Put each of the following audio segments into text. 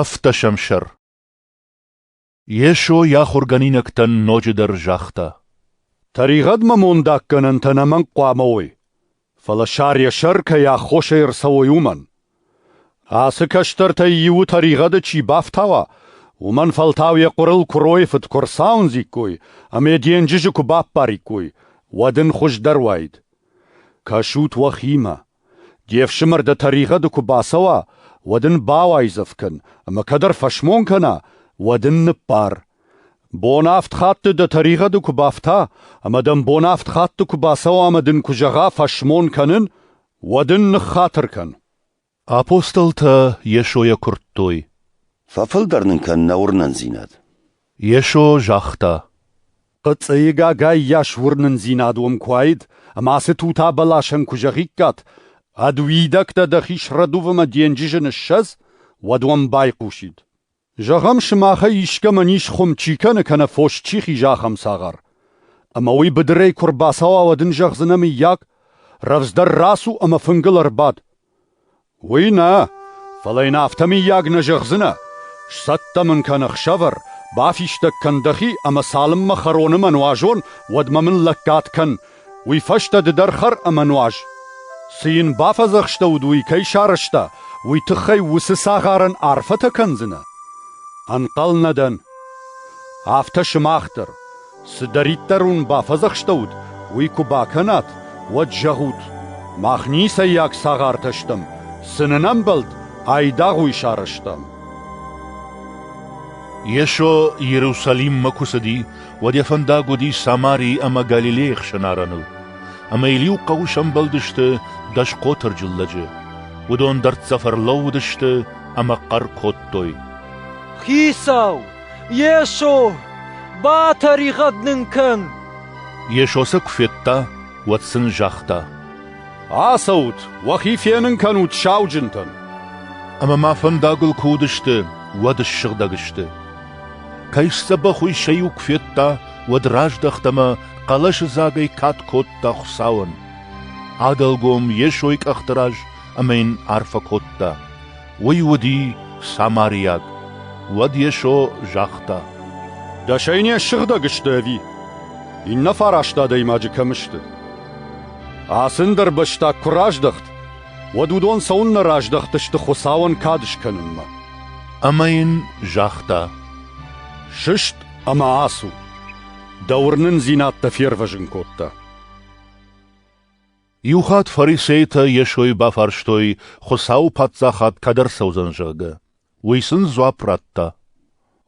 Ӕвддӕсӕм сӕр Йесо йӕ ахуыргӕнинӕгтӕн ноджыдӕр загъта: Тӕригъӕдмӕ мондаггӕнӕнтӕ ӕнӕмӕнг хъуамӕ уой, фӕлӕ сӕр йӕ сӕр кӕй аххосӕй ӕрцӕуой, уымӕн. Ацы кӕстӕртӕй иуы тӕригъӕды чи бафтауа, уымӕн фӕлтау йӕ хъуырыл куыройы фыд куы ӕрцауындзиккой ӕмӕ йӕ денджызы куы баппариккой, уӕд ын хуыздӕр уаид. Кӕсут уӕхимӕ. Де фсымӕр дӕ тӕригъӕды куы бацӕуа, уӕд ын бауайдзӕф кӕн, ӕмӕ кӕд ӕрфӕсмон кӕна, уӕд ын ныббар. Бон авд хатты дӕ тӕригъӕды куы бафта, ӕмӕ дӕм бон авд хатты куы бацӕуа ӕмӕ дын куы зӕгъа фӕсмон кӕнын, уӕд ын ныххатыр кӕн. Апостолтӕ Йесойӕ куырдтой: Фӕфылдӕр нын кӕн нӕ уырнындзинад. Йесо загъта: Хъыцъыйы гагаййас уырнындзинад уӕм куы уаид, ӕмӕ ацы тута бӕласӕн куы зӕгъиккат, ӕд уидӕгтӕ дӕхи срӕдув ӕмӕ денджызы ныссӕдз, уӕд уӕм байхъусид. Зӕгъӕм, сымахӕй искӕмӕн ис хуым чи кӕны кӕнӕ фос чи хизы, ахӕм цагъар. Ӕмӕ уый быдырӕй куы рбацӕуа, уӕд ын зӕгъдзынӕ, мыййаг, рӕвдздӕр рацу ӕмӕ фынгыл ӕрбад. Уый нӕ, фӕлӕ йын афтӕ мыййаг нӕ зӕгъдзынӕ: сцӕттӕ мын кӕн ӕхсӕвӕр, бафистӕг кӕн дӕхи ӕмӕ цалынмӕ хӕрон ӕмӕ нуазон, уӕдмӕ мын лӕггад кӕн, уый фӕстӕ ды дӕр хӕр ӕмӕ нуаз. Цы йын бафӕдзӕхстӕуыд, уый кӕй сарӕзта, уый тыххӕй уыцы цагъарӕн арфӕтӕ кӕндзынӕ? Ӕнхъӕл нӕ дӕн. Афтӕ сымах дӕр, цыдӕриддӕр уын бафӕдзӕхстӕуыд, уый куы бакӕнат, уӕд зӕгъут: мах ницӕййаг цагъартӕ стӕм, цы нын ӕмбӕлд, айдагъ уый сарӕзтам. Йесо Иерусалиммӕ куы цыди, уӕд йӕ фӕндаг уыди Самари ӕмӕ Галилейы хсӕн арӕныл. Ӕмӕ йыл иу хъӕуы сӕмбӕлдысты дӕс хъотырджын лӕджы. Уыдон дӕрддзӕф ӕрлӕууыдысты ӕмӕ хъӕр кодтой: Хицау, Йесо, батӕригъӕд нын кӕн! Йесо сӕ куы федта, уӕд сын загъта: Ацӕут, уӕхи фенын кӕнут сауджынтӕн. Ӕмӕ ма фӕндагыл куы уыдысты, уӕд ссыгъдӕг сты. Кӕй сдзӕбӕх, уый сӕ иу куы федта, уӕд раздӕхт ӕмӕ хъӕлӕсыдзагӕй кад кодта Хуыцауӕн. Адӕлгом Йесойы къӕхты раз ӕмӕ йын арфӕ кодта. Уый уыди самариаг. Уӕд Йесо загъта: Дӕсӕй не ссыгъдӕг сты ӕви? Иннӕ фараст адӕймаджы кӕм сты? Ацы ӕндӕрбӕстаг куы раздӕхт, уӕд уыдон цӕуыннӕ раздӕхтысты Хуыцауӕн кад скӕнынмӕ? Ӕмӕ йын загъта: Сыст ӕмӕ ацу, дӕ уырнындзинад дӕ фервӕзын кодта. Иухатт фарисейтӕ Йесойы бафарстой, Хуыцауы Паддзахад кӕд ӕрцӕудзӕн, зӕгъгӕ. Уый сын дзуапп радта: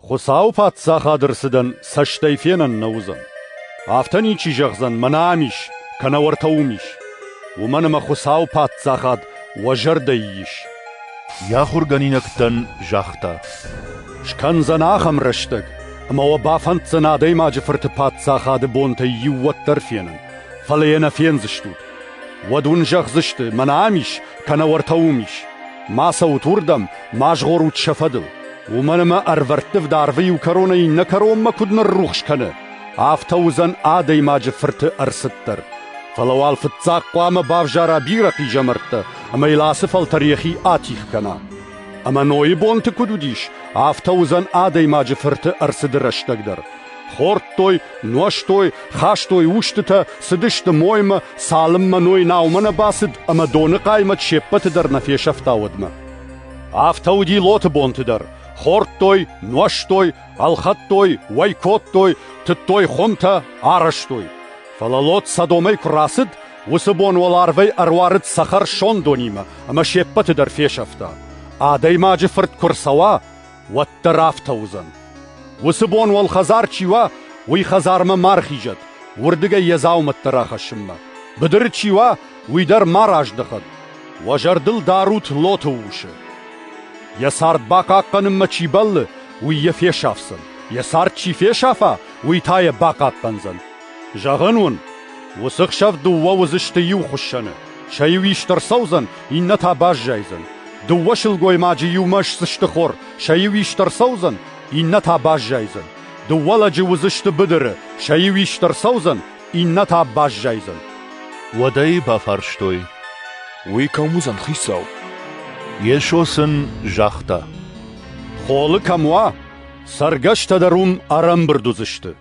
Хуыцауы Паддзахады рцыдӕн цӕстӕй фенӕн нӕ уыдзӕн. Афтӕ ничи зӕгъдзӕн, мӕнӕ ам ис, кӕнӕ уӕртӕ уым ис. Уымӕн ӕмӕ Хуыцауы Паддзахад уӕ зӕрдӕйы ис. Йӕ ахуыргӕнинӕгтӕн загъта: Скӕндзӕн ахӕм рӕстӕг, ӕмӕ уӕ бафӕнддзӕн Адӕймаджы Фырты Паддзахады бонтӕй иу уӕддӕр фенын, фӕлӕ йӕ нӕ фендзыстут. Уӕд уын зӕгъдзысты, мӕнӕ ам ис, кӕнӕ уӕртӕ уым ис. Ма цӕут уырдӕм, ма згъорут сӕ фӕдыл. Уымӕн ӕмӕ ӕрвӕрттывд арвы иу кӕронӕй иннӕ кӕронмӕ куыд ныррухс кӕны, афтӕ уыдзӕн адӕймаджы фырты ӕрцыд дӕр. Фӕлӕ уал фыццаг хъуамӕ бавзара бирӕ хъизӕмӕрттӕ ӕмӕ йыл ацы фӕлтӕр йӕхи атигъ кӕна. Ӕмӕ Нойы бонты куыд уыдис, афтӕ уыдзӕн адӕймаджы фырты ӕрцыды рӕстӕг дӕр. Хордтой, нуӕзтой, хастой устытӕ, цыдысты моймӕ, цалынмӕ Ной наумӕ нӕ бацыд ӕмӕ доны хъаймӕт се ппӕты дӕр нӕ фесӕфта, уӕдмӕ. Афтӕ уыди Лоты бонты дӕр. Хордтой, нуӕзтой, ӕлхӕдтой, уӕй кодтой, тыдтой хуымтӕ, арӕзтой. Фӕлӕ Лот Содомӕй куы рацыд, уыцы бон уӕларвӕй ӕруарыд цӕхӕр сондонимӕ ӕмӕ се ппӕты дӕр фесӕфта. Адӕймаджы фырт куы рцӕуа, уӕддӕр афтӕ уыдзӕн. Уыцы бон уӕлхӕдзар чи уа, уый хӕдзармӕ ма рхизӕд, уырдыгӕй йӕ дзаумӕттӕ рахӕссынмӕ. Быдыры чи уа, уый дӕр ма раздӕхӕд. Уӕ зӕрдыл дарут Лоты усы. Йӕ цард бахъахъхъӕнынмӕ чи бӕллы, уый йӕ фесафдзӕн, йӕ цард чи фесафа, уый та йӕ бахъахъхъӕндзӕн. Зӕгъын уын, уыцы хсӕв дыууӕ уыдзысты иу хуыссӕны, сӕ иу ист ӕрцӕудзӕн, иннӕ та баззайдзӕн. Дыууӕ сылгоймаджы иумӕ сдзысты хор, сӕ иу ист ӕрцӕудзӕн, иннӕ та баззайдзӕн. Дыууӕ лӕджы уыдзысты быдыры, сӕ иу ист ӕрцӕудзӕн, иннӕ та баззайдзӕн. Уӕд ӕй бафарстой: Уый кӕм уыдзӕн, Хицау? Йесо сын загъта: Холы кӕм уа, цӕргӕстӕ дӕр уым ӕрӕмбырд уыдзысты.